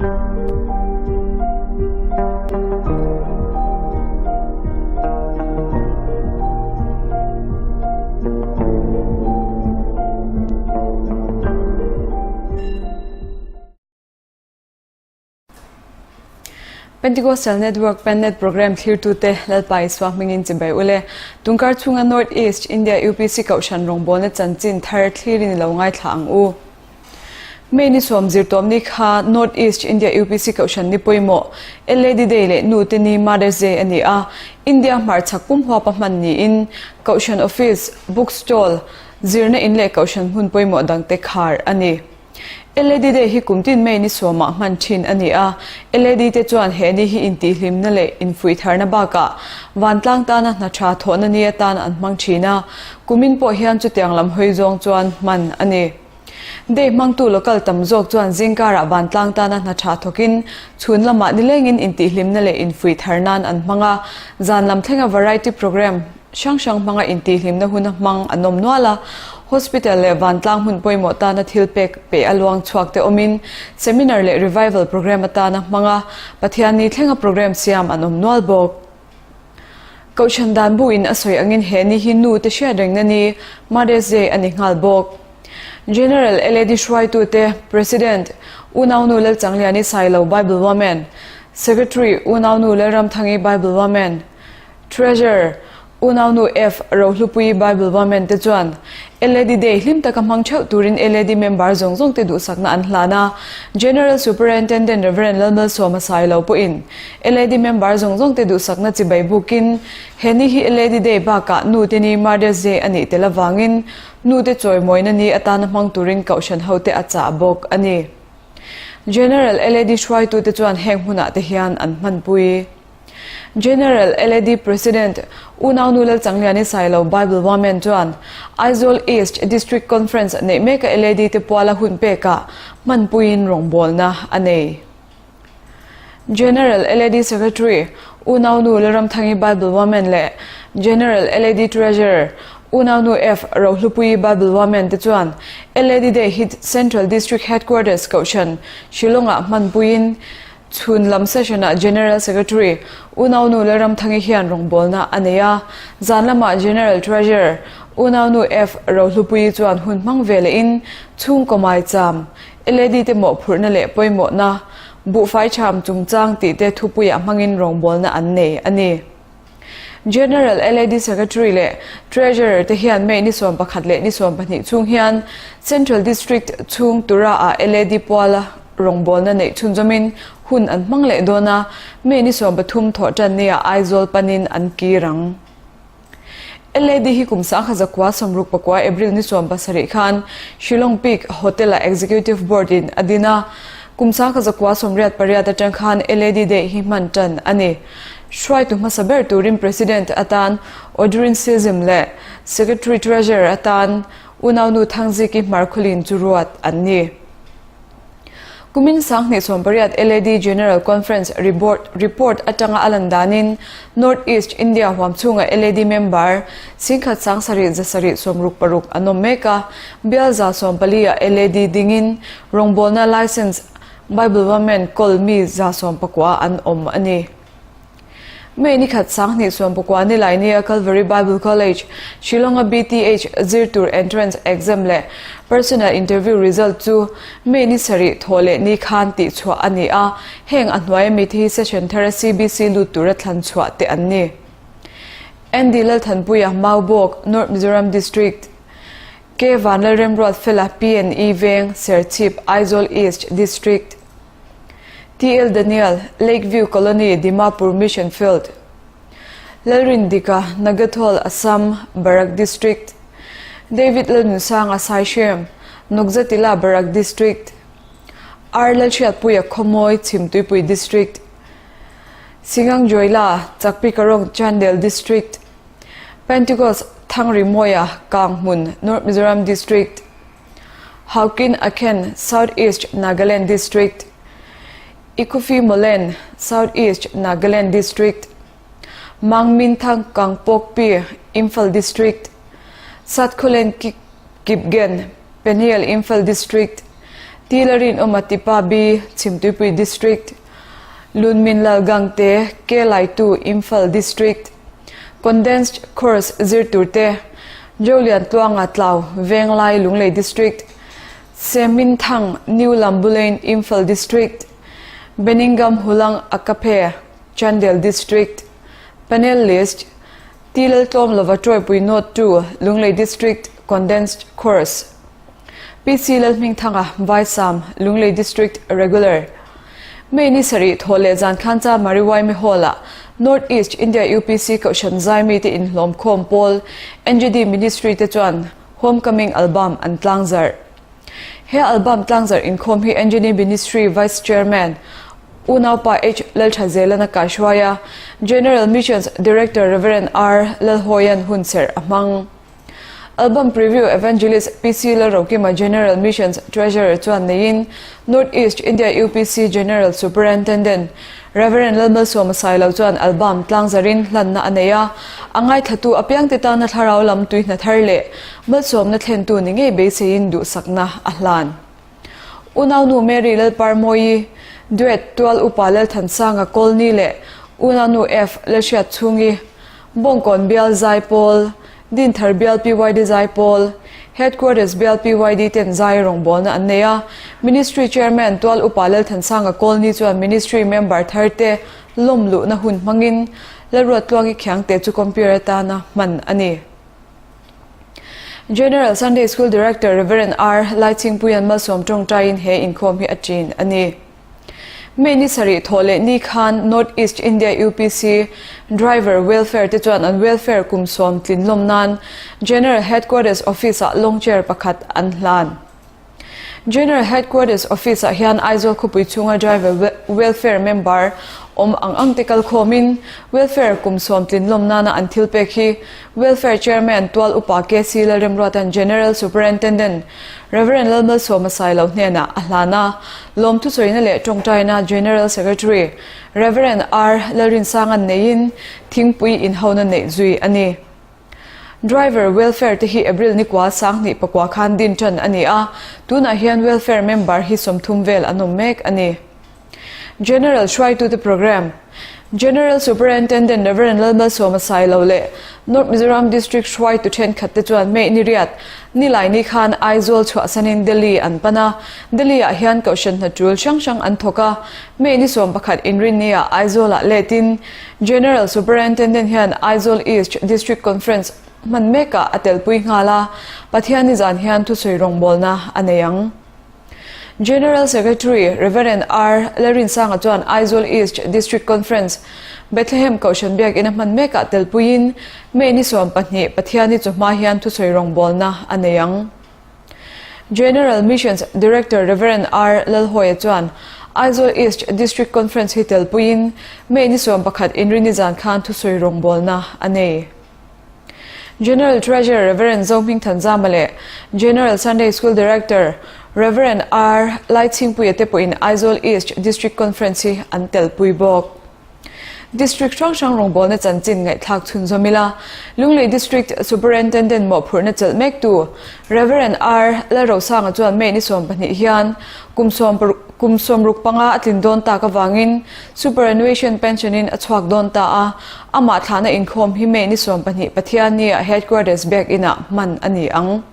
Pentecostal Network Pennet Program thlirtute Lalpa Isua hmingin chibai ule. Tungkar chhunga North East India UPC Kohhran rawngbawlna chanchin thar thlirin i lo ngaithla ang u. May ni sawm zirtawm ni kha North East India UPC Kohhran ni pawimawh LAD Day leh Nute Ni Mother's Day a ni a, India hmarchhak pum huapa hman niin Kohhran Office, Book Stall, zirna in leh Kohhran hmun pawimawh dangte khar a ni. LAD Day hi kum tin May ni sawmah hman thin a ni a, LAD te chuan he ni hi intihhlimna leh infuihtharna bakah vantlang tana hna tha thawhna ni atan an hmang thin a, kumin pawh hian chutiang lam hawi zawng chuan hman a ni. Day hmangtu local tam zawk chuan zingkarah vantlang tana hna tha thawkin chhun lamah nilengin intihhlimna leh infuihthar nan an hmang a, zan lam thlenga variety programme hrang hrang hmanga intihhlimna huna hmang an awm nual a, hospital leh vantlang hmun pawimawh tana thil pek pe a luang chhuak te awmin seminar leh revival programme atana hmang a, Pathianni thlenga programme siam an awm nual bawk. Kohhran dan bu in a sawi angin he ni hi nu te hriat rengna ni, Mother's Day a ni nghal bawk. General LAD hruaitute, President, Unaunu Lalchangliani Sailo Bible Woman, Secretary, Unaunu Lalramthangi Bible Woman, Treasurer, Unaunu F. Rohlupuii Bible Woman te chuan LAD Day hlim taka hmang theuh turin LAD member zawng zawng te duhsakna an hlan a. General Superintendent Rev. Lalmalsawma Sailo pawhin LAD member zawng zawng te duhsakna chibai bukin he ni hi LAD Day bakah nu te ni Mother's Day a nih tel avangin nu te chawimawina ni atana hmang turin kohhran hote a chah bawk a ni. General LAD hruaitute chuan heng hmunah te hian an hmanpui. General LAD President Unaunu Lalchangliani Sailo Bible Women chuan Aizawl East District Conference neih meka LAD te puala hun pekah hmanpuiin rawngbawlna a nei. General LAD Secretary Unaunu Lalramthangi Bible Women leh General LAD Treasurer Unaunu F Rohlupuii Bible Women te chuan LAD Day hi Central District Headquarters Kohhran Shillong-ah hmanpuiin Chhun lam session-ah General Secretary Unaunu Lalramthangi hian rawngbawlna a nei a, zan lamah General Treasurer Unaunu F Rohlupuii chuan hun hmang ve lehin chhungkaw maicham, LAD te mawhphurhna leh pawimawhna, buhfai cham chungchang tih te thupuiah hmangin rawngbawlna an nei a ni. General LAD Secretary leh Treasurer te hian May ni 11 leh ni 12 chhung hian Central District chhung Tura-ah LAD puala rawngbawlna neih chhunzawmin hun an hmang leh dawn a, May ni 13 thawh tan nia Aizawl panin an kir ang. LAD hi kum 1969 April ni 17 khan Shillong Peak Hotel-ah Executive Board-in a din a, kum 1988 atang khan LAD Day hi hman tan a ni. Hruaitu hmasa ber turin President atan Audrin Sism leh Secretary Treasurer atan unaunu Thangziki Hmarkhawlin chu ruat an ni. Kumin 2018 LAD General Conference report report atanga a lan danin North East India huam chhunga LAD member 17,776 an awm mek a, bial 140 ah LAD dingin rawngbawlna license Bible Women kawl mi 119 an awm a ni. May ni khat 2019 ni lai nia Calvary Bible College, Shillong-a BTH zir tur entrance exam leh personal interview result chu May ni sarih thawh leh ni khan tihchhuah a ni a, heng a hnuaia mite hi session thara CBC lut tura thlan chhuah te an ni. Andy Lalthanpuia, Maubawk, North Mizoram District. K Vanlalremruat Fela PNE Veng, Serchhip, Aizawl East District. TL Daniel, Lakeview Colony, Dimapur Mission Field. Lalrindika, Nagathol, Assam, Barak District. David Lalnunsanga Saihriam, Nokzatila, Barak District. R Lalhriatpuia Khawmawi, Chhimtuipui District. Singang Joyla, Chakpikarong, Chandel District. Pentecost Thangrimawia, Kanghmun, North Mizoram District. Haukin Akhen, South East Nagaland District. Ikufi Molen, South East Nagaland District. Mangminthang Kangpokpi, Imphal District. Satkhawlen Kipgen, Peniel, Imphal District. T Larinawma Tipa B, Chhimtuipui District, Lunmin Lal Gangte, K Laitu, Imphal District, Condensed Course zir turte, Jolian Tluanga Tlau, Venglai, Lunglei District, Semin Thang, New Lambulane, Imphal District, Beningam Hulang Akaphe, Chandel District, Panel List, T Laltlawm lova Tawipui Note 2, Lunglei District, Condensed Course. PC Lalhmingthanga, Vaisam, Lunglei District, Regular. May ni sarih thaw leh zan khan cha Mariwaime Hall-ah North East India UPC Kohhran zaimi te inhlawm khawm pawl NGD Ministry te chuan Homecoming Album an tlangzarh. He album tlangzarh inkhawm hi NGD Ministry Vice Chairman Unaupa H Lalthazelan a kaihruai a, General Missions Director Rev R Lalhawia'n hunserh a hmang. Album Preview Evangelist PC Lalrokima General Missions Treasurer chuan neiin North East India UPC General Superintendent Rev Lalmalsawma Sailo chuan album tlangzarin hlanna a nei a, a ngaithlatu apiangte tana thlarau lam tuihna thar leh malsawmna thlentu ni ngei beiseiin duhsakna a hlan. Unaunu Mary Lalparmawii, Duet Tual Upa Lalthansanga Kawlni leh Unaunu F Lalhriatchhungi, Bawngkawn Bial Zaipawl, Dinthar Bial PYD Zaipawl, Headquarters Bial PYD ten zai rawngbawlna an nei a. Ministry Chairman Tual Upa Lalthansanga Kawlni chuan Ministry member thar te lawm luhna hun hmangin Lalruattluangi Khiangte chu computer atana hman a ni. General Sunday School Director Rev. R. Laichhingpuian malsawm tawngtaiin he inkhawm hi a ṭin a ni. May ni sarih thawh leh ni khan North East India UPC Driver Welfare te chuan an welfare kum sawm tlinlawm nan General Headquarters Office-ah long chair pakhat an hlan. General Headquarters Office-ah hian Aizawl khawpui chhunga Driver Welfare member awm ang ang te kalkhawmin Welfare kum sawm tlinlawm nana an thil pek hi Welfare Chairman Tual Upa KC Lalremruatan General Superintendent Rev Lalmalsawma Sailo hnenah a hlan a, lawmthuchawina leh tawngtaina General Secretary Rev R Lalrinsanga'n neiin thingpui inhona neih zui a ni. Driver welfare te hi April ni kua 2000 khan din tan a ni a, tunah hian welfare member hi 30 vel an awm mek a ni. General hruaitute programme General Superintendent Rev Lalmalsawma Sailo leh North Mizoram District hruaitu thenkhat te chuan May ni riat Nilai ni khan Aizawl chhuahsanin Delhi an pan a, Delhi ah hian kohhran hna tul hrang hrang an thawk a, May ni 11 inrinni ah Aizawl ah letin General Superintendent hian Aizawl East District Conference hman mekah a telpui nghal a, Pathianni zan hian thusawi rawngbawlna a nei ang. General Secretary Rev. R. Lalrinsanga chuan Aizawl East District Conference, Bethlehem Kohhran Biakinn a hman mekah telpuiin May ni 12 Pathianni chawhma hian thusawi rawngbawlna a nei ang. General Missions Director Rev. R. Lalhawia chuan Aizawl East District Conference hi telpuiin May ni 11 Inrini zan khan thusawi rawngbawlna a nei. General Treasurer Rev. Zohming Thanzama leh General Sunday School Director Rev. R. Laichhingpuia te pawhin Aizawl East District Conference hi an telpui bawk. District hrang hrang rawngbawlna chanchin ngaihthlak chhunzawm ila, Lunglei District Superintendent mawhphurhna chelh mektu Rev. R. Lalrosanga chuan May ni 12 hian kum kum 65 a tlin dawn tak avangin Superannuation Pension in a chhuak dawn ta a, amah thlahna inkhawm hi May ni 12 Pathianni ah Headquarters Biak Inah hman a ni ang.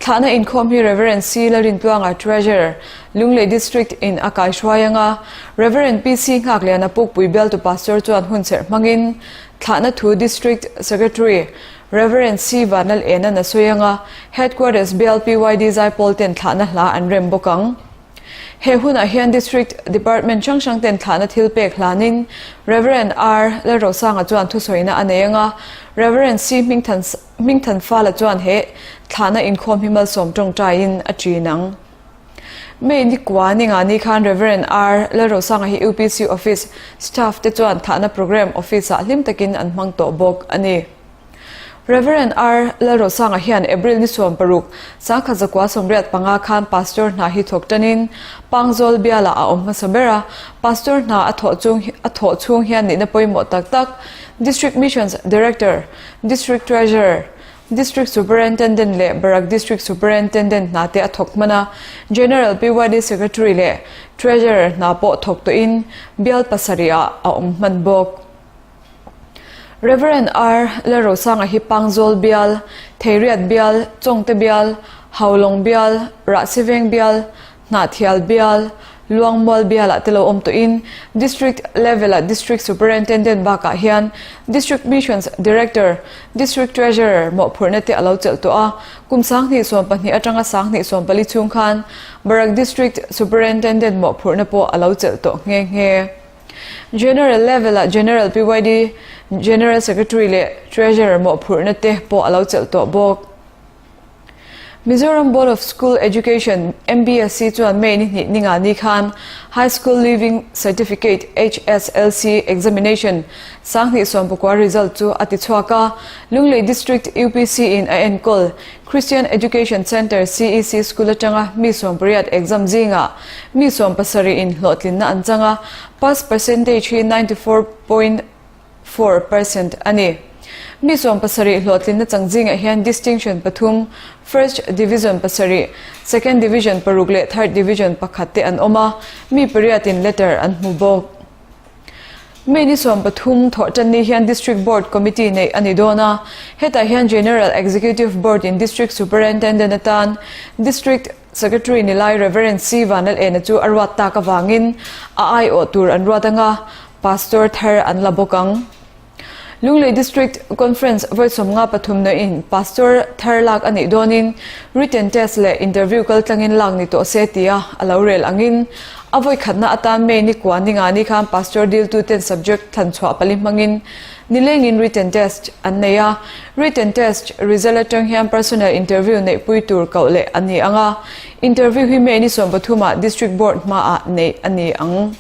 Thlahna inkhawm hi Rev. C. Lalrintluanga, Treasurer, Lunglei District in a kaihruai ang a, Rev. PC Nghakliana Pukpui bialtu Pastor chuan hunserh hmangin thlahna thu District Secretary Rev. C. Vanlal Enan a sawi ang a, Headquarters bial PYD Zaipawl ten thlahna hla an rem bawk ang. He hunah hian District Department hrang hrang ten thlahna thil pek hlanin Rev. R. Lalrosanga chuan thusawina a nei ang a, Rev. C. Hmingthan Hmingthanfala chuan he thlahna inkhawm hi malsawm tawngtaiin a ṭin ang. May ni kua ni nga ni khan Rev. R. Lalrosanga hi UPC Office staff te chuan thlahna programme office ah hlim takin an hmang tawh bawk a ni. Rev. R. Lalrosanga hian April ni 16, 1985 khan Pastor hna hi thawk tanin Pangzawl bialah a awm hmasa ber a, Pastor hna a thawh chung a thawh chhung hian nihna pawimawh tak tak District Missions Director, District Treasurer, District Superintendent leh Barak District Superintendent hna te a thawk hman a, General PYD Secretary leh Treasurer hna pawh thawk tawhin bial pasarihah a awm hman bawk. Rev. R. Lalrosanga hi Pangzawl bial, Theiriat bial, Chawngte bial, Haulawng bial, Rahsiveng bial, Hnahthial bial, Luangmual bialah te lo awm tawhin District level-ah District Superintendent bakah hian District Missions Director, District Treasurer mawhphurhna te a lo chelh tawh a, kum 2012 atanga 2014 chhung khan Barak District Superintendent mawhphurhna pawh a lo chelh tawh nghe nghe. General level-ah General PYD General Secretary leh Treasurer mawhphurhna te pawh a lo chelh tawh bawk. Mizoram Board of School Education, MBSE, chuan May ni hnih ninga ni khan High School Leaving Certificate, HSLC, Examination 2019 result chu a ti chhuak a. Lunglei District UPC in a enkawl Christian Education Centre, CEC, School atanga mi 80 exam zingah mi 70 in hlawhtlinna an chang a, pass percentage hi 94. 4 percent a ni. Mi 70 hlawhtlinna chang zingah hian distinction pathum, first division pasarih, second division paruk leh third division pakhat te an awm a, mi pariatin letter an hmu bawk. May ni 13 thawhtanni hian District Board Committee neih a ni dawn a, hetah hian General Executive Board in District Superintendent atan District Secretary ni lai Rev. C. Vanlalena chu a ruat tak avangin a aiawh tur an ruat anga Pastor thar an la bawk ang. Lunglei District Conference vawi 53 nain Pastor thar lak a nih dawnin written test leh interview kaltlangin lak ni tawh se tia a lo rel angin a vawi khatna atan May ni kua ni nga ni khan Pastor diltuten subject thlan chhuah pali hmangin nilengin written test an nei a. Written test result atang hian personal interview neihpui tur koh leh a ni ang a, interview hi May ni 13 ah District Board hmaah neih a ni ang.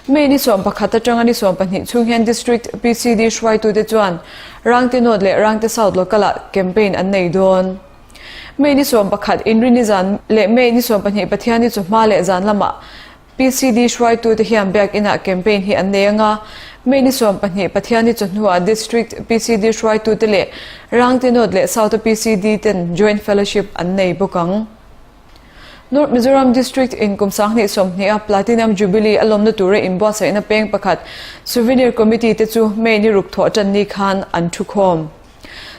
May ni 11 atanga ni 12 chhung hian District PCD hruaitute chuan Rangte North leh Rangte South Local-ah campaign an nei dawn. May ni 11 Inrini zan leh May ni 12 Pathianni chawhma leh zan lamah PCD hruaitute hian Biak Inah campaign hi an nei anga, May ni 12 Pathianni chawhnuah District PCD hruaitute leh Rangte North leh South-a PCD ten Joint Fellowship an nei bawk ang. North Mizoram District in kum 2020 a Platinum Jubilee a lawmna tura inbuatsaihna peng pakhat Souvenir Committee te chu May ni ruk thawh tan ni khan an thukhawm.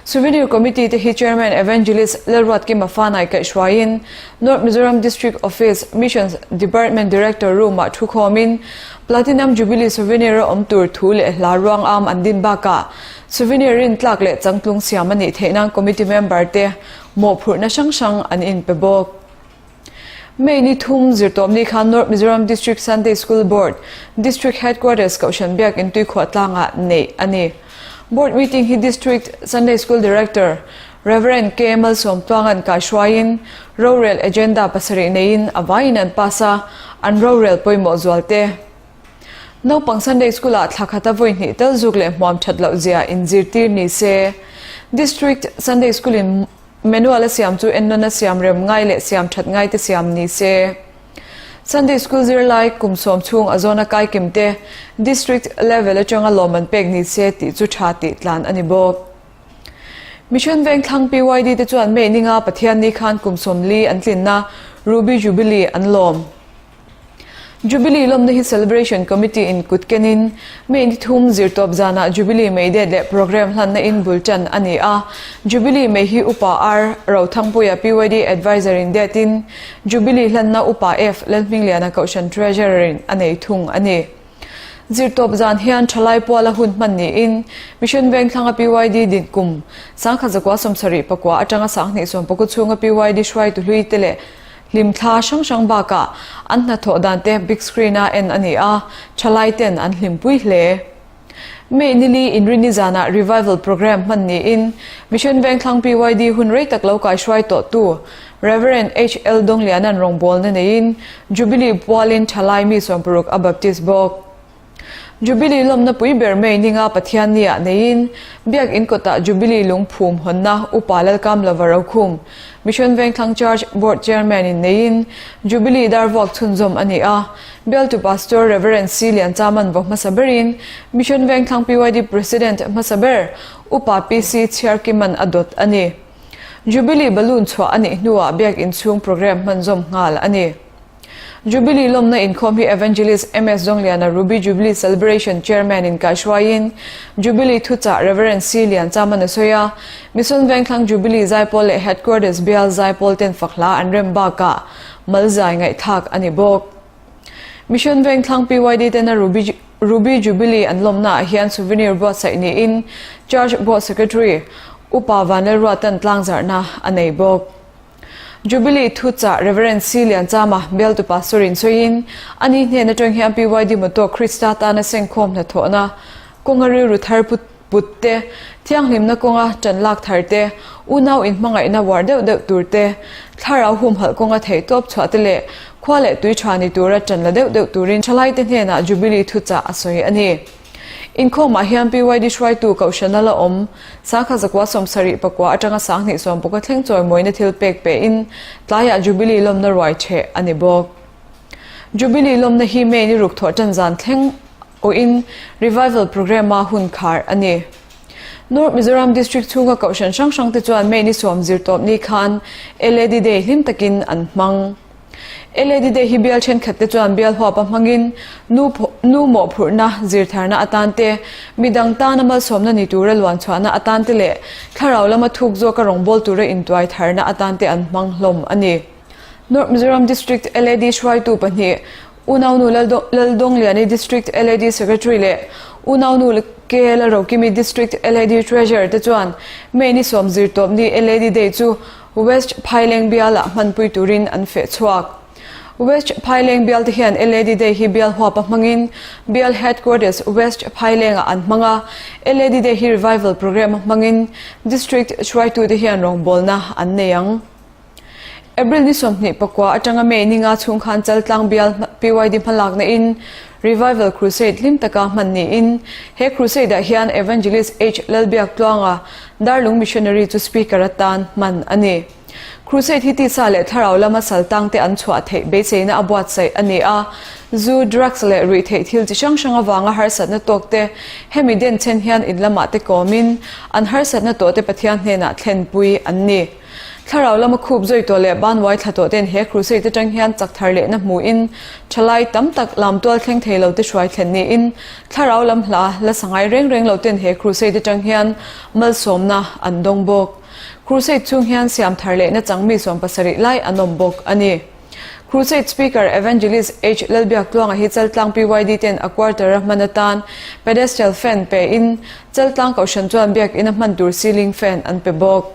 Souvenir Committee te hi Chairman Evangelist Lalruatkima Fanai kaihhruaiin North Mizoram District Office Missions Department Director room-ah thukhawmin Platinum Jubilee Souvenir a awm tur thu leh hla ruang am an din bakah Souvenir rintlak leh changtlung siam a nih theih nan Committee member te Mawhphurhna hrang hrang an inpe bawk. May ni thum zirtawpni khan North Mizoram District Sunday School Board, District Headquarters Kohhran Biakin Tuikhuah tlangah neih a ni. Board meeting hi District Sunday School Director, Rev. K. Malsawmtluanga'n kaihruaiin rorel agenda pasarih neiin a vaiin an pass a, an rorel pawimawh zual te. Naupang Sunday School-ah thla khata vawi hnih tal zuk leh hmuam that loh zia inzirtir ni se. District Sunday School-in manual a siam chu ennawn a siam rem ngai leh siam that ngai te siam ni se. Sunday School zirlai kum sawm chhung a zawna kai kim te District level atanga lawm an pek ni se tih chu tha tih tlan a ni bawk. Mission Vengthlang PYD te chuan May ninga Pathianni khan kum 40 an tlinna Ruby Jubilee an lawm. Jubilee lawmna hi Celebration Committee in kut kenin May ni thum zirtawp zanah Jubilee May det leh programme hlanna in bul tan a ni a. Jubilee May hi Upa R. Rothangpuia PYD Adviser in detin Jubilee hlanna Upa F. Lalhmingliana Kohhran Treasurer in a nei thung a ni. Zirtawp zan hian thalai puala hun hman niin Mission Vengthlanga PYD din kum 1974 atanga 2019 chhunga PYD hruaitu hlui te leh Hlimthla hrang hrang bakah an hnathawh dan te big screen a en a ni a, thalai ten an hlimpui hle. May nili Inrini zanah Revival Programme hman niin Mission Vengthlang PYD hun rei tak lo kaihruai tawhtu Rev. HL Dongliana'n rawngbawlna neiin Jubilee pualin thalai mi 60 a baptist bawk. Jubilee lawmna pui ber May ninga Pathianni-ah neiin Biak In kawtah Jubilee lungphum hawnna Upa Lalkamlova Rokhum, Mission Vengthlang Church Board Chairman-in neiin Jubilee dar vuak chhunzawm a ni a. Bialtu Pastor Rev. C. Lianchaman vaw hmasa berin Mission Vengthlang PYD President hmasa ber Upa PC Chhiarkiman a dawt a ni. Jubilee balloon chhuah a nih hnuah Biak In chhung programme hmanzawm nghal a ni. Jubilee lawmna inkhawm hi Evangelist MS Zawngliana Ruby Jubilee Celebration Chairman in kaihruaiin Jubilee thuchah Rev. C Lianchaman a sawi a, Mission Vengthlang Jubilee Zaipawl leh Headquarters bial Zaipawl ten fak hla an rem bakah malzai ngaihthlak a ni bawk. Mission Vengthlang PYD tena Ruby Ruby Jubilee an lawmnaah hian souvenir buatsaih niin Church Board Secretary Upa Vanlalruatan tlangzarhna a nei bawk. Jubilee thuchah Rev. C. Lianchama bialtu pastor in sawiin, a ni hnen atang hian PYD mawtaw Krista tana sengkhawm hnathawhna kawnga rilru thar put te, thianghlimna kawnga tan lak thar te, unau inhmangaihna uar deuh deuh tur te, thlarau humhalh kawnga theihtawp chhuah te leh khua leh tui tha ni tura tan la deuh deuh turin thalaite hnenah Jubilee thuchah a sawi a ni. Inkhawmah hian PYD hruaitu Kohhrana la awm, Sangha zakua 70 pakua atanga 20 sawmpakua thleng chawimawina thil pek pehin tlaiah Jubilee lawmna ruai ṭheh a ni bawk. Jubilee lawmna hi May ni ruk thawh ṭan zan thleng awhin Revival Programme-a hun khar a ni. North Mizoram District chhunga Kohhran hrang hrangte chuan May ni sawm zirtawp ni khan LAD Day hlim takin an hmang. LAD Day hi bial thenkhat te chuan bial huapa hmangin nu nu mawhphurhna, zirtharna atan te, midang tana malsawmna ni tura luanchhuahna atan te leh thlarau lama thuk zawka rawngbâwl tura intuai tharna atan te an hmang hlawm a ni. North Mizoram District LAD hruaitu pahnih, Unaunu Laldawngliani District LAD Secretary leh Unaunu K Lalrokimi District LAD Treasurer te chuan May ni sawm zirtawpni LAD Day chu West Phaileng bialah hmanpui turin an feh chhuak. West Phaileng bial te hian LAD Day hi bial huapa hmangin bial Headquarters West Phailengah an hmang a, LAD Day hi Revival Programme a hmangin District hruaitute hian rawngbawlna an nei ang. April ni 24 atanga May ni nga chhung khan Chaltlang bial PYD hmalakna in Revival Crusade hlim taka hman niin he Crusade ah hian Evangelist H Lalbiaktluanga Darlung Missionary chu Speaker atan hman a ni. Crusade hi tisa leh thlarau lama saltang te an chhuah theih beiseina a buatsaih a ni a, zu, drugs leh ruihtheih thil chi hrang hrang avanga harsatna tawk te hemi denchhen hian in lamah te kawmin an harsatna tawh te Pathian hnenah thlenpui an ni. Thlarau lama khup zawi tawh leh banvuai thla tawh ten he crusade atang hian chak thar lehna hmuhin thalai tam tak lamtual thleng thei lo te hruai thlen niin thlarau lam hla la sangai reng reng lo ten he crusade atang hian malsawmna an dawng bawk. Crusade chhung hian siam thar lehna chang mi 70 lai an awm bawk a ni. Crusade Speaker Evangelist H. Lalbiaktluanga hi Chaltlang PYD ten a quarter a hman atan pedestal fan pe in Chaltlang Kohhran chuan biakinn a hman tur ceiling fan an pe bawk.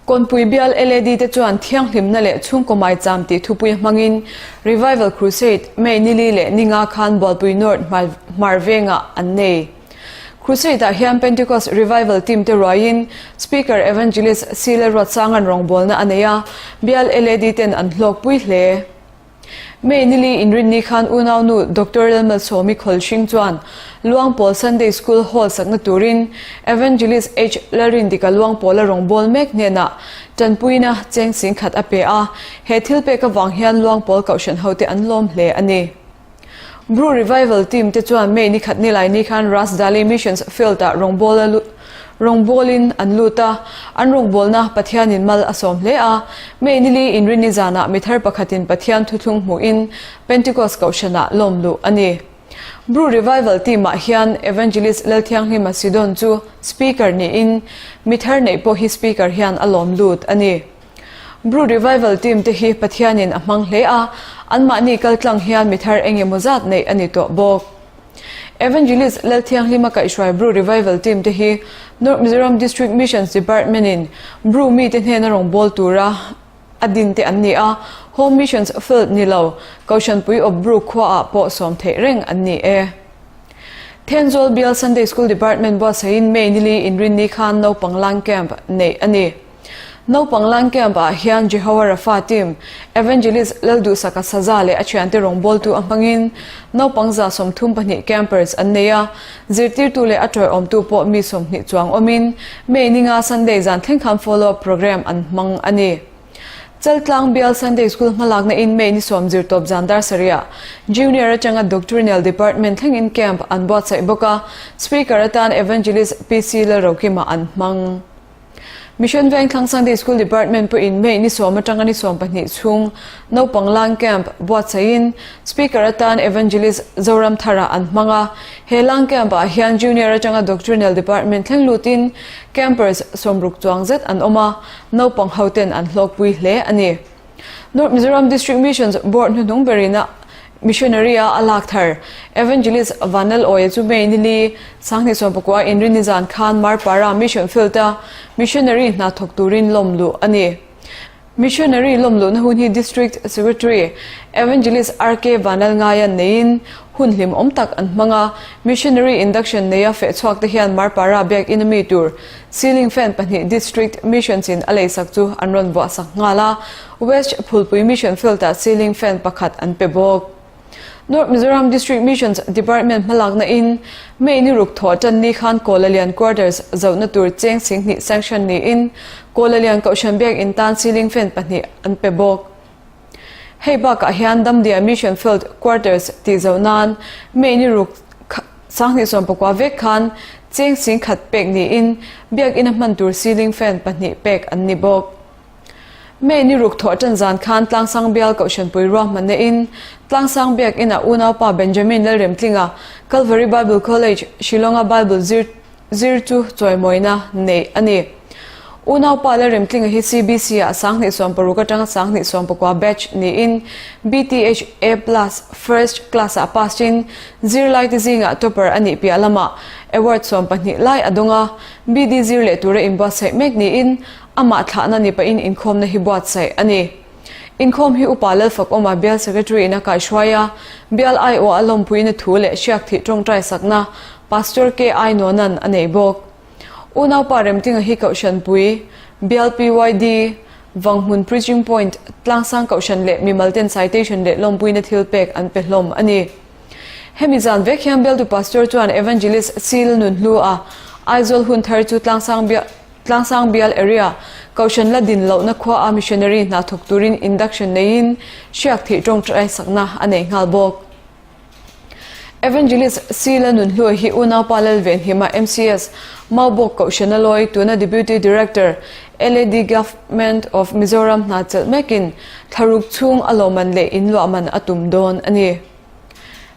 Kawnpui bial LAD te chuan thianghlimna leh chhungkaw maicham tih thupui hmangin Revival Crusade May nili leh ninga khan Bualpui North hmar vengah an nei. Crusade ah hian Pentecost Revival team te ruaiin Speaker Evangelist C Lalruatsanga'n rawngbawlna a nei a, bial LAD ten an hlawkpui hle. May nili inrinni khan unaunu Doctor Lalmalsawmi Khawlhring chuan Luangpawl Sunday School Hall sakna turin Evangelist H Lalrindika Luangpawla rawngbâwl mek hnenah tanpuina cheng singkhat a pe a, he thil pek avang hian Luangpawl Kohhran hote an lawm hle a ni. Bru Revival team te chuan May ni khat nilai ni khan Rasdali Missions Field-ah rawngbâwl rawngbâwlin an lut a, an rawngbâwlna Pathianin mal a sawm hle a. May nili inrinni zanah mi thar pakhatin Pathian thuthlung hmuhin Pentecost Kohhranah lawm luh a ni. Bru Revival team-ah hian Evangelist Lalthianghlima Sidon chu Speaker niin mi thar neih pawh hi Speaker hian a lawm lut a ni. Bru Revival team te hi Pathianin a hmang hle a, anmahni kaltlang hian mi thar eng emaw zat neih a ni tawh bawk. Evangelist Lalthianghlima kaihhruai Bru Revival team te hi North Mizoram District Missions Department in Bru mite hnena rawngbâwl tura a din te an ni a, Home Missions Field ni lo, Kohhranpui awp Bru khuaah pawh sawm theih reng an ni e. Thenzawl Bial Sunday School Department buatsaihin May nili inrinni khan naupang lang camp neih a ni. Naupang Lan Camp ah hian Jehovah Rapha Team, Evangelist Lalduhsaka Saza leh a thiante rawngbawltu a hmangin naupang 32 campers an nei a, zirtirtu leh a tawiawmtu pawh mi 20 chuang awmin May ninga Sunday zan thleng khan follow up program an hmang a ni. Chaltlang Bial Sunday School hmalakna in May ni sawm zirtawp zan dar sarih Junior atanga Doctrinal Department thlengin camp an buatsaih bawk a, Speaker atan Evangelist PC Lalrokima an hmang. Mission Vengthlang Sunday School Department pawhin May ni sawm atanga ni 12 chhung naupang lang camp buatsaihin Speaker atan Evangelist Zoramthara an hmang a. He lang camp ah hian Junior atanga Doctrinal Department thleng lutin campers 60 chuang zet an awm a, naupang ho ten an hlawkpui hle a ni. North Mizoram District Missions Board hnuhnung berin a Missionary a a lak thar Evangelist Vanlal Awia chu May ni li 2019 inrinni zan khan Marpara Mission Field a Missionary hna thawk turin lawm luh a ni. Missionary lawm luhna hun hi District Secretary Evangelist RK Vanlal Ngaian neiin hun hlim awm tak an hmang a, Missionary Induction neia feh chhuak te hian Marpara biakinn a mi tur Ceiling fan pahnih District Missions in a leisak chu an rawn vuahsak nghal a, West Phulpui Mission Field-ah ceiling fan pakhat an pe bawk. North Mizoram District Missions Department hmalakna in May ni ruk thawh tan ni khan Kawlalian Quarters zohna tur cheng 2000 sanction niin Kawlalian Kohhran Biak In tan ceiling fan pahnih an pe bawk. Hei bakah hian Damdia Mission Field Quarters tih zoh nan May ni ruk 2019 vek khan cheng 10,000 pek niin Biak Ina hman tur ceiling fan pahnih pek an ni bawk. May ni ruk thawh tan zan khan Tlangsang Bial Kohhranpui ruahmanna in Tlangsang Biak Inah unaupa Benjamin Lalremtlinga Calvary Bible College, Shillonga Bible zir Zir chu chawimawina neih a ni. Unaupa Lalremtlinga hi CBC ah 2016 atanga 2019 batch niin BTH A plus First Class ah pass in zirlaite zingah topper a nih piah lamah award 12 lai a dawng a, BD zir leh tura inbuatsaih mek niin amah thlahna ni pahin inkhawmna hi buatsaih a ni. Inkhawm hi Upa Lalfakawma Bial Secretary in a kaihruai a, Bial aiawh a lawmpuina thu leh hriak thih tawngtai sakna Pastor KI Nuanan a nei bawk. Unaupa Remtinga hi Kohhranpui, Bial PYD, Vanghmun Preaching Point, Tlangsang Kohhran leh mimalten citation leh lawmpuina thil pek an pe hlawm a ni. Hemi zan vek hian Bialtu Pastor chuan Evangelist Seal Nunhlu a Aizawl hun thar chu Tlangsang Bial Tlangsang Bial Area, Kohhran la din lohna khua a missionary hna thawk turin induction neiin hriak thih tawngtai sakna a nei nghal bawk. Evangelist C. Lalnunhlua hi unaupa Lalvenhima MCS, Maubawk Kohhran a lawi tuna Deputy Director, LAD Government of Mizoram hna chelh mekin thlaruk chhung a lawmman leh inluahman a tum dawn a ni.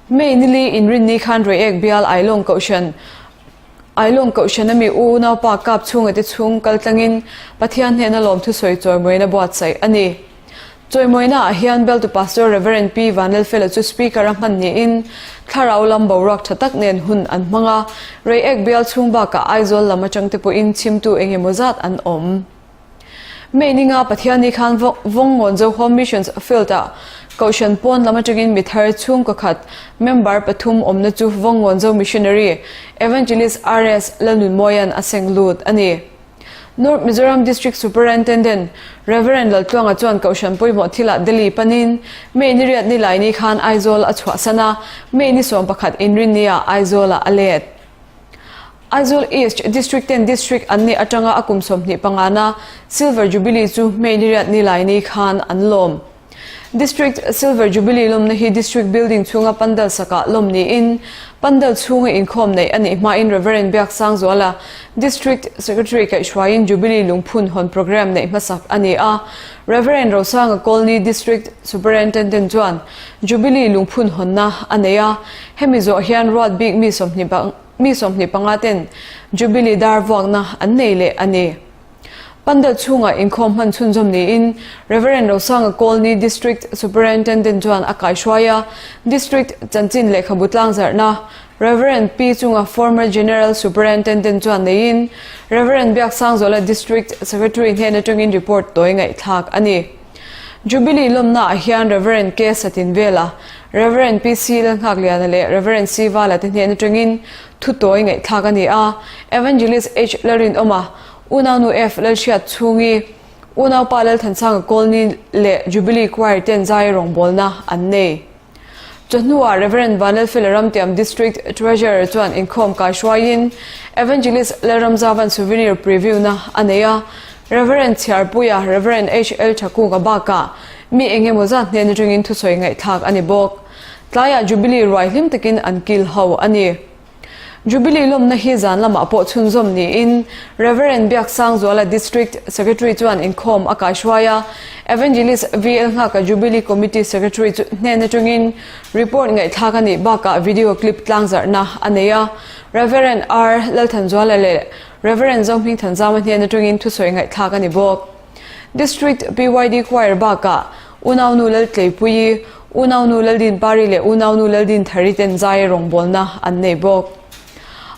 May nili inrinni khan Reiek Bial Ailawng Kohhran, Ailawng Kohhran a mi u unaupa kap chhunga te chhung kal tlangin Pathian hnena lawmthu sawi chawimawina buatsaih a ni. Chawimawina ah hian Bialtu Pastor Rev. Pi Vanlalfela chu Speaker a hman niin thlarau lam boruak tha tak nen hun an hmang a, Reiek bial chhung bakah Aizawl lam atang te pawhin chhimtu eng emaw zat an awm. May ninga Pathianni khan Vawngngawn Zohawm Missions Field ah Kohhran pawn lam atangin mi thar chhungkaw khat member pathum awmna chu Vawngngawn Zo Missionary Evangelist RS Lalnunmawia'n a seng lut a ni. North Mizoram District Superintendent Rev. Laltluanga chuan Kohhran pawimawh thilah Delhi panin May ni riat ni laini khan Aizawl a chhuahsan a, May ni 11 inrinni-ah Aizawlah a let. Aizawl East District ten District an nih atanga a kum 25 na Silver Jubilee chu May ni riat ni laini khan an lawm. District Silver Jubilee lawmna hi District Building chhunga pandal sakah lawm niin pandal chhunga inkhawm neih a nih hmain Rev. Biaksangzuala District Secretary kaihhruaiin Jubilee lungphun hawn programme neih hmasak a ni a. Rev. Rosanga Colney District Superintendent chuan Jubilee lungphun hawnna a nei a, hemi zawh hian ruat bik mi 25 ten Jubilee dar vuakna an nei leh a ni. Pandal chhungah inkhawm hman chhunzawm niin Rev. Rosanga Colney District Superintendent chuan a kaihruai a, District chanchin lehkhabu tlangzarhna Rev. Pi chunga former General Superintendent chuan neiin Rev. Biaksangzuala District Secretary hnen atangin report tawi ngaihthlak a ni. Jubilee lawmnaah hian Rev. K Satinvela, Rev. PC Lalnghakliana leh Rev. C Vala te hnen atangin thu tawi ngaihthlak a ni a, Evangelist H Lalrinawma, Unaunu F Lalhriat chhungi. Unaupa Lalthansanga Colony leh Jubilee Choir ten zai rawngbawlna an nei. Chawhnuah Rev. Vanlalfela Ramtiam District Treasurer chuan inkhawm kaihruaiin Evangelist Lalramzavan Souvenir Preview na a nei a, Rev. Chhiarpuia Rev. HL Thakunga bakah mi engemaw zat hnen atangin thusawi ngaihthlak a ni bawk. Tlaiah Jubilee ruai hlim takin an kil ho a ni. Jubilee lawmna hi zan lamah pawh chhunzawm niin Rev. Biaksangzuala District Secretary chuan inkhawm a kaihruai a, Evangelist VL Nghaka Jubilee Committee Secretary chu hnen atangin report ngaihthlak a nih bakah video clip tlangzarhna a nei a, Rev. R Lalthanzuala leh Rev. Zohmingthanzama hnen atangin thusawi ngaihthlak a ni bawk. District PYD Choir bakah Unaunu Laltleipuii, Unaunu Laldinpari leh Unaunu Laldinthari ten zai rawngbawlna an nei bawk.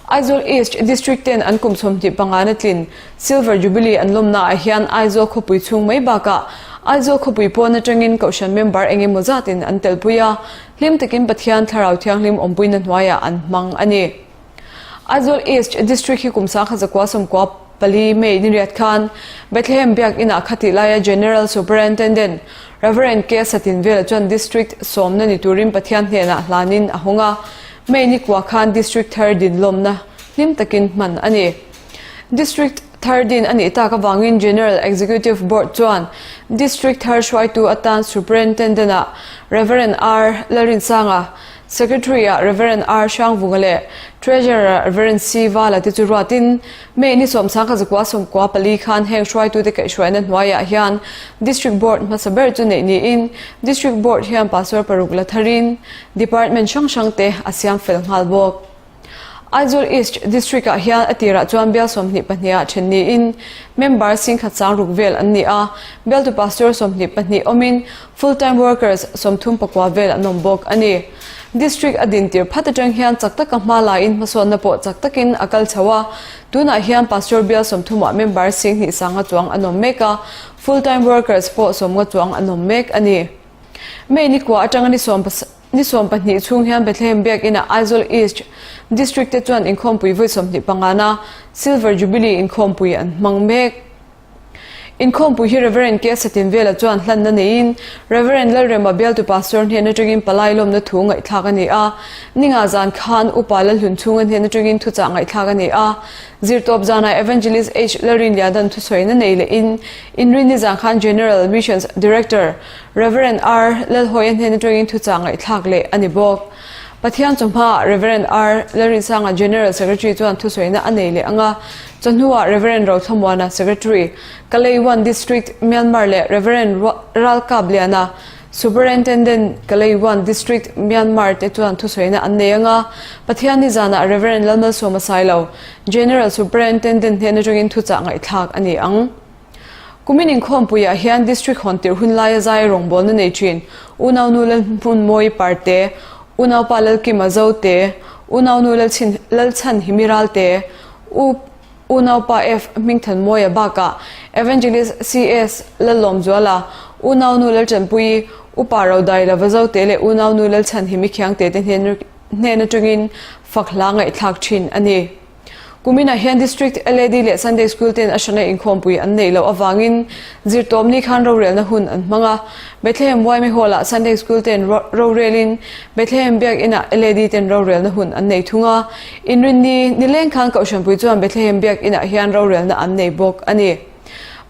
Aizawl East District ten an kum 25 na tlin Silver Jubilee an lawmna ah hian Aizawl khawpui chhung mai bakah Aizawl khawpui pawn atangin Kohhran member eng emaw zatin an telpui a, hlim takin Pathian Thlarau Thianghlim awmpuina hnuaiah an hmang a ni. Aizawl East District hi kum 1994 May niriat khan Bethlehem Biak Inah khatih laia General Superintendent Rev. K Satinvela chuan District sawmna ni turin Pathian hnenah hlanin a hawng a, May nikua khan District thar din lawmna hlim takin hman a ni. District thar din a nih tak avangin General Executive Board chuan District thar hruaitu atan Superintendent-ah Rev. R Lalrinsanga, Secretary-ah Rev. R. Hrangvunga leh Treasurer-ah Rev. C. Vala te chu ruatin May ni 1994 khan heng hruaitute kaihhruaina hnuaiah hian District Board hmasa ber chu neih niin District Board hian pastor paruk la tharin Department hrang hrangte a siam fel nghal bawk. Aizawl East District-ah hian a tirah chuan bial 22 ah then niin member singkhat sang ruk vel an ni a, bialtu pastor 22 awmin full-time workers 34 vel an awm bawk a ni. District a din tir phat atang hian chak taka hma laiin hmasawnna pawh chak takin a kal chho a, tunah hian pastor bial 30 ah member 2,000 sanga chuang an awm mek a, full-time workers pawh 50 chuang an awm mek a ni. May nikua atanga ni Ni 12 chhung hian Bethlehem Biakinah Aizawl East District te chuan inkhawmpui vawi 25 na Silver Jubilee inkhawmpui an hmang mek. Inkhawmpui hi Rev. K Satinvela chuan hlanna neiin Rev. Lalrema bialtu Pastor hnen atangin palai lawmna thu ngaihthlak a ni a. Ninga zan khan Upa Lalhlun chhunga hnen atangin thuchah ngaihthlak a ni a. Zirtawp zanah Evangelist H Lalrinliana'n thusawina nei lehin Inrinni zan khan General Missions Director Rev. R. Lalhawia hnen atangin thuchah ngaihthlak leh a ni bawk. Pathian chawhmaah Rev. R. Lalrinsanga General Secretary chuan thusawina a nei leh ang a, chawhnuah Rev. Rothlamuana Secretary, Kalay One District, Myanmar leh Rev. Ralkabliana Superintendent, Kalay One District, Myanmar te chuan thusawina an nei ang a, Pathian nizanah Rev. Lalmalsawma Sailo, General Superintendent hnen atangin thuchah ngaihthlak a ni ang. Kumin inkhawmpuiah hian District hawn tirh hun laia zai rawngbawlna nei thin Unaunu Lalhmunmawi Parte, Unaupa Lalkima Zote, Unaunu Lalchhin Lalchhan Himiral te, U Unaupa F Hmingthanmawia bakah Evangelist CS Lallawmzuala, Unaunu Lalchanpuii, Upa Rodailova Zote leh Unaunu Lalchhan Himikhiangte te hnen hnen atangin fak hla ngaihthlak thin a ni. Kuminah hian District LAD leh Sunday School ten a hrana inkhawmpui an neih loh avangin zirtawmni khan rorelna hun an hmang a. Bethlehem YMA Hall-ah Sunday School ten rorelin Bethlehem Biak Inah LAD ten rorelna hun an nei thung a. Inrinni nileng khan Kohhranpui chuan Bethlehem Biak Inah hian rorelna an nei bawk a ni.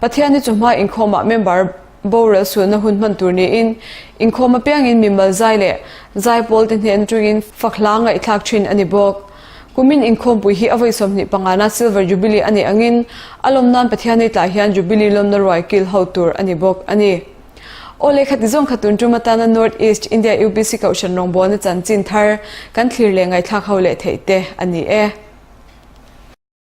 Pathianni chawhma inkhawmah member Boral sualna hun hman tur niin inkhawm apiangin mimal zai leh zaipawl te hnen atangin fak hla ngaihthlak thin a ni bawk. Kumin inkhawmpui hi a vawi 25 na Silver Jubilee a nih angin a lawm nan Pathian tlai hian Jubilee lawmna ruai kil ho tur a ni bawk a ni. Aw lehkha ti zawng kha tun tum atana North East India UPC Kohhran rawngbawlna chanchin thar kan thlir leh ngaihthlak ho leh theih te a ni e.